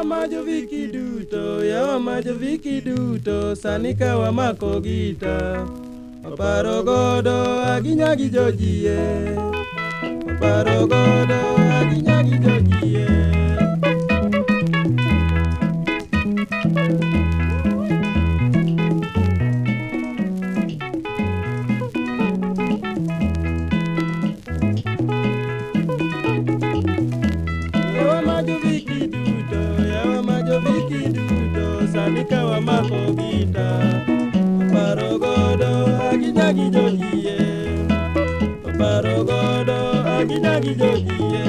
Yawa ma joviki duto, yawa ma joviki duto, sani ka wamako gita. Waparo godo aginya gi jojie, waparo godo aginya gi jojie. Yawa ma joviki duto, yawa ma joviki duto, sani ka wamako gita. Waparo godo aginya gi jojie, waparo godo aginya gi jojie.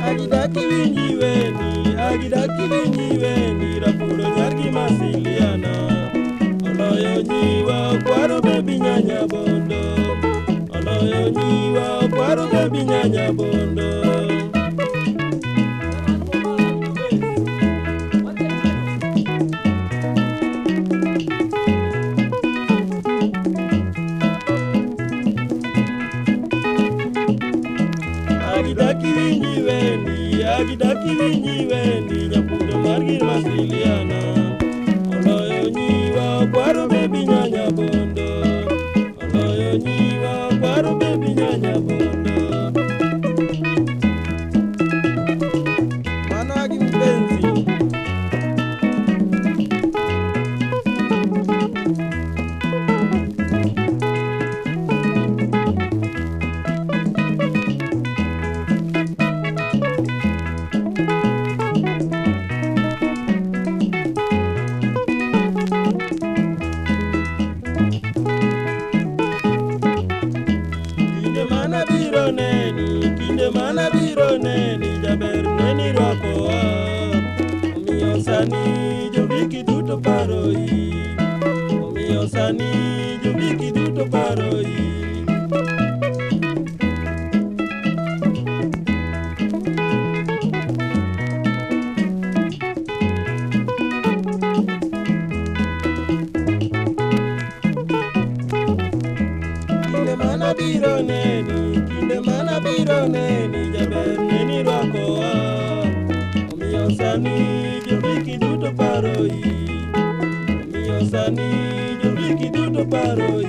Agidaki winji weni, agidaki winji weni, rapuro nyargi Masiliana. Oloyo nyiwa okwaro bebi nyanya bondo, oloyo nyiwa okwaro bebi nyanya bondo. Agidaki winji weni, agidaki winji weni, japuro margi Masiliana. Oloyo nyiwa okwaro bebi nyanya bondo, oloyo nyiwa okwaro bebi nyanya bondo. Mano agi mpenzi. Kinde mana biro neni, kinde mana biro neni, jaber neni rwakowa. Omiyo sani joviki duto paroi, omiyo sani joviki duto paroi. Kinde mana biro neni, kinde mana biro neni, jaber neni rwakowa. Omiyo sani joviki duto paroi, omiyo sani joviki duto paroi.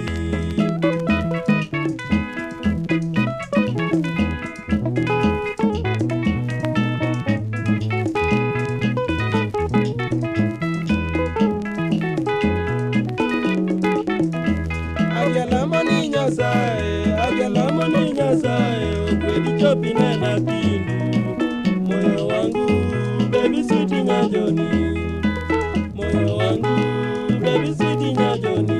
Agialamo ni Nyasaye, agialamo ni Nyasaye, ogwedhi chopi nena kindu. Moyo wangu, baby sweet nyajoni. Moyo wangu, baby sweet nyajoni.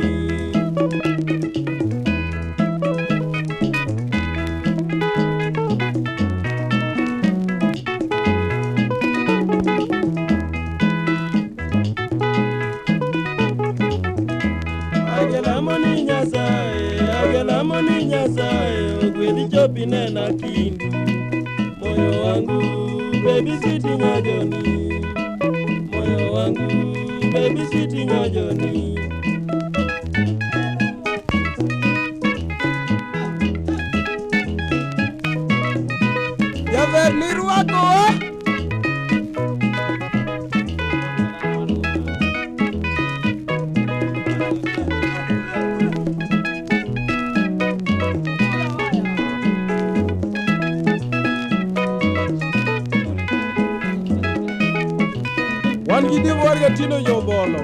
Agialamo ni Nyasaye, agialamo ni Nyasaye, ogwedhi chopi nena kindu. Moyo wangu, baby sweet nyajoni. Moyo wangu, baby sweet nyajoni. Jaber ni rwakowa. Wan gi diep war gatino jobolo.